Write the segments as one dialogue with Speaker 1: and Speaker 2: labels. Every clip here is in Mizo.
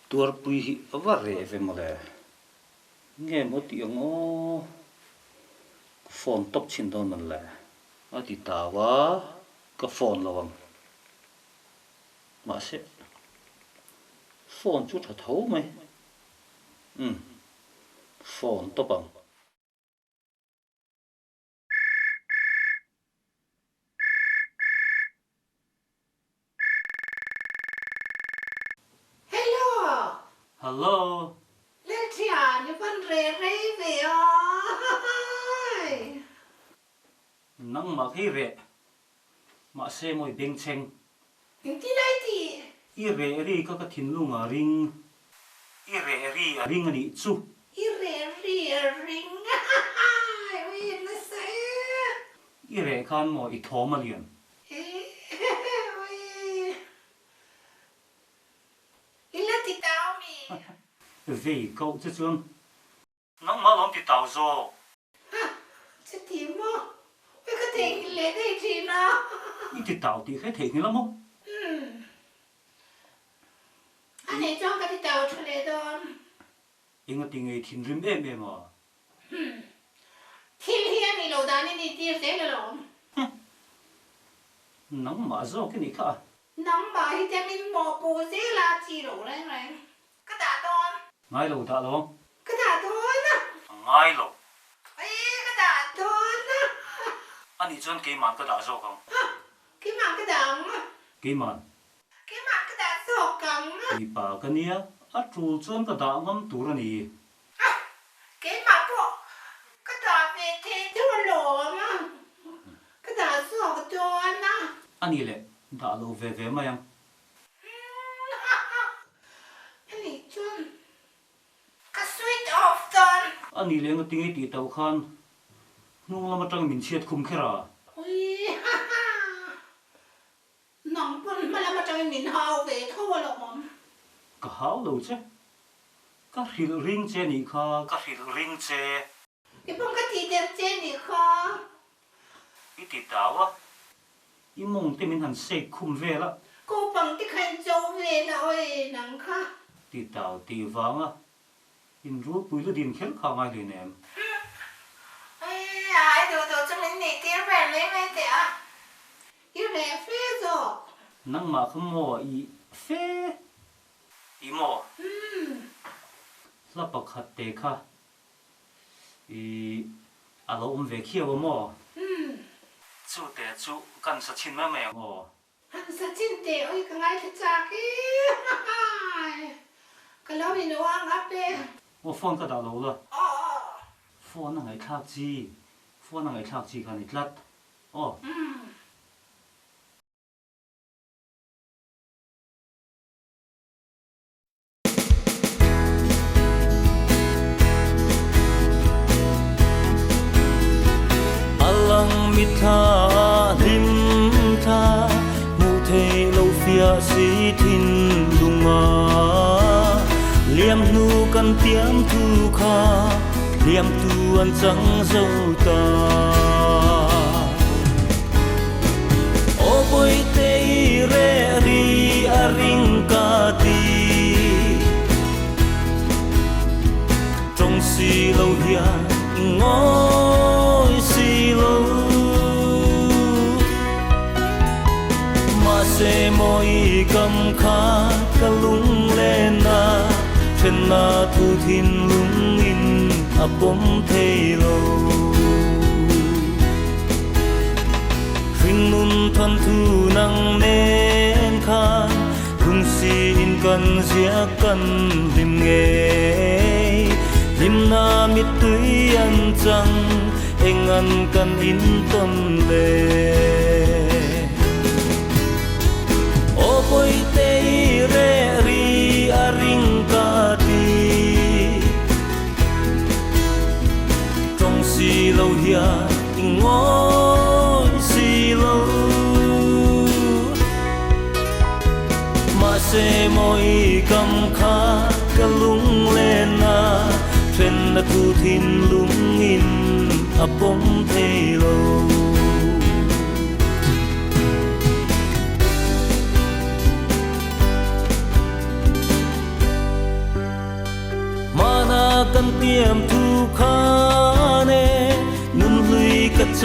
Speaker 1: Tuarpui hi a va reh ve mawle. Nge maw tih ang aw? Ka phone tawp chhin dawn man le. A ti tau a, ka phone lo ang. Mahse, phone chu tha tho mai. Umm, phone tawp ang.
Speaker 2: Hello!
Speaker 1: Hello!
Speaker 2: Lalthian, i van reh rei ve a, hai!
Speaker 1: Nangmah khi reh, mahse mawi bengchheng.
Speaker 2: Engtin ai tih?
Speaker 1: I reh ri kha ka thinlung a ring. I reh ri a ring a nih chu.
Speaker 2: I reh ri a ring a hai ui nasa e.
Speaker 1: I reh khan maw i thawm a lian.
Speaker 2: E ui i la ti tau mi.
Speaker 1: Vei koh che chuan Nangmah lawm ti tau zawk.
Speaker 2: Ha! Chuti maw? Ui ka theihnghilh leh daih thin a.
Speaker 1: I ti tau tih hre theihnghilh a maw?
Speaker 2: Umm. A nei chuan ka ti tau tha leh dawn.
Speaker 1: Engati nge i thinrim em em a?
Speaker 2: Umm. Thil hi a nih loh dan i nih tir zel alawm.
Speaker 1: Heh. Nangmah zawk i nih kha a.
Speaker 2: Nangmah hi te min mawhpuh zel a chi lo reng reng. Ka dah dawn.
Speaker 1: Ngai lo dah lo.
Speaker 2: Ka dah dawn a.
Speaker 1: Ngai lo.
Speaker 2: Aii ka dah dawn a.
Speaker 1: A nih chuan keimahn ka dah zawk ang.
Speaker 2: Ha! Keimahn ka dah ang.
Speaker 1: Keimahn.
Speaker 2: Keimahn ka dah zawk ang.
Speaker 1: Mipa ka nia, a tul chuan ka dah ngam tur a ni.
Speaker 2: Ha! Keimah pawh ka dah ve thei deuh alawm a. Ka dah zawk dawn a.
Speaker 1: A nih leh, dah lo ve ve mai ang.
Speaker 2: A nih chuan ka switch off dawn.
Speaker 1: A nih leh engati nge tih tauh khan hnung lam atang min chhiat khum kher a.
Speaker 2: Ui ha ha, nang pawn hma lam atangin min hau ve tho alawm.
Speaker 1: Ka hau lo che, ka hrilh ring che nih kha. Ka hrilh ring che.
Speaker 2: I pawn ka tih der che nih kha.
Speaker 1: I ti tau a, i mawng te min han shake khum vel a.
Speaker 2: Kopang te kha in cho vel a awi nang kha.
Speaker 1: Ti tau tih vang a, in rulpui lu din kher kha ngai hlei nem.
Speaker 2: Aii ai duh duh chu min nih tir vel mai mai teh a, i reh fe zawk.
Speaker 1: Nangmah kha maw i fe i maw?
Speaker 2: Umm.
Speaker 1: Hla pakhat te kha I a lo awm ve khiau a maw?
Speaker 2: Umm.
Speaker 1: Chu te chu kan sa chhin mai mai ang aw.
Speaker 2: Han sa chin teh oi ka ngaithla chak e hai ka lo in uang up e.
Speaker 1: Aw phone ka dah lo la.
Speaker 2: Aw aw.
Speaker 1: Phone a ngaihthlak chi phone a ngaihthlak chi kha ni tlat aw.
Speaker 2: Umm.
Speaker 3: A lang mitthla hlim thla hmuh theih lo fiah si thinlung a liam hnu kan tiam thu kha liam tu an chang zo ta. Aw Bawihte i reh ri a ring ka ti. Tawng si lo hian i ngawi si lo. Mahse maw i kam kha ka lunglen a, thenna thu thinlung in a pawm thei lo. Hringnun thawn thu nang nen khan lungsi in kan ziak kan hlim ngei. Hlimna mittui an chang eng an kan intawn le. Aw Bawihte i reh ri a ring ka ti. Tawng si lo hian i ngawi si lo. Mahse maw i kam kha ka lunglen a, then a thu thinlung in a pawm thei lo.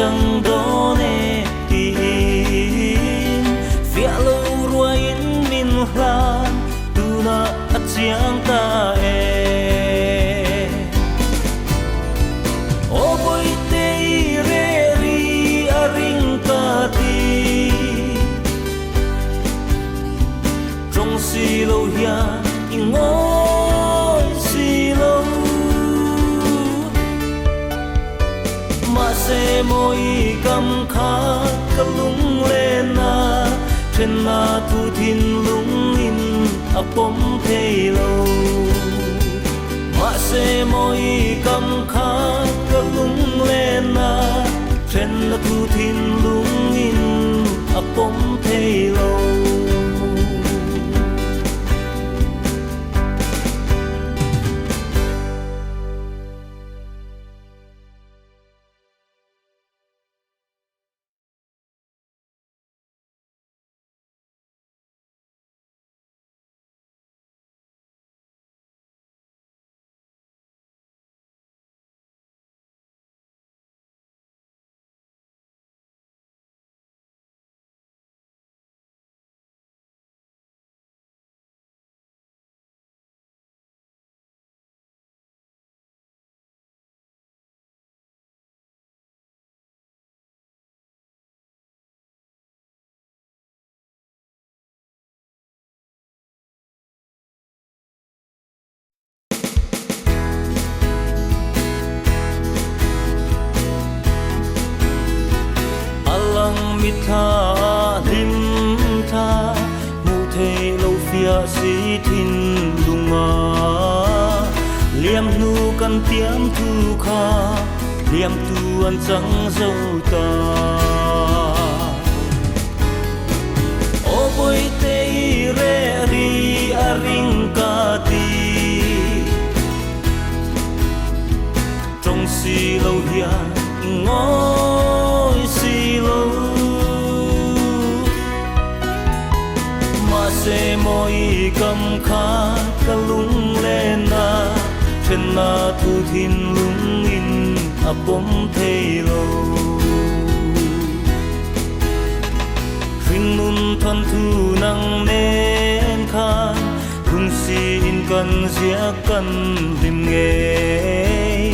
Speaker 3: chang dawn e tiin fiah lo ruaiin min hlan tunah a chiang ta e. Aw Bawihte i reh ri a ring ka ti. Tawng si lo hian i ngawi si lo. Mahse maw i kam kha ka lung len a, thenna thu thinlung in a pawm thei lo. Mahse maw i kam kha ka lung len a, thenna thu thinlung in a pawm thei lo. A lang mitthla hlim thla hmuh theih lo fiah si thinlung a liam hnu kan tiam thu kha hliam tu an chang zo ta. Aw Bawihte i reh ri a ring ka ti. Tawng si lo hian i ngawi si lo. Mahse maw i kam kha ka lunglen a, thenna thu thinlung in a pawm thei lo. Hringnun thawn thu nang nen khan Lungsi in kan ziak kan hlim ngei.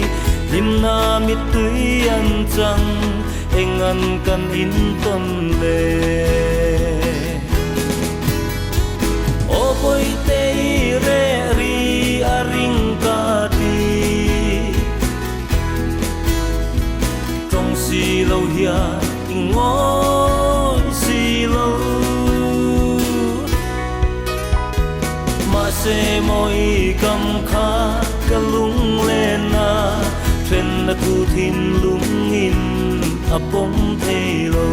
Speaker 3: Hlimna mittui an chang eng an kan intawn le. Aw Bawihte i reh ri a ring ka ti. Tawng si lo hian i ngawi si lo. Mahse maw i kam kha ka lunglen a, thenna thu thinlung in a pawm thei lo.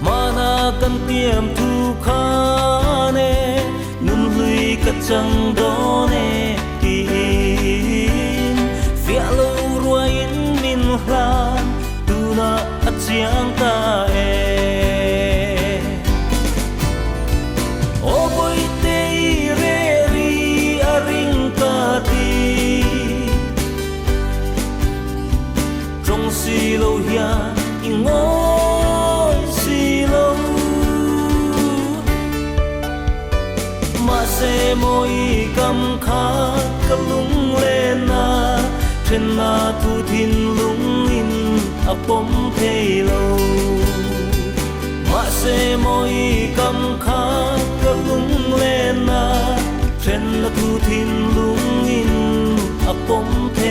Speaker 3: Hmana kan tiam thu khan e, nun hlui ka chang dawn e tiin fiah lo ruaiin min hlan tunah a chiang ta e. Aw Bawihte i reh ri a ring ka ti. Tawng si lo hian i ngawi si lo. Mahse maw i kam kha ka lunglen a, thenna thu thinlung in a pawm thei lo. Mahse maw i kam kha ka lunglen a, thenna thu thinlung in a pawm thei.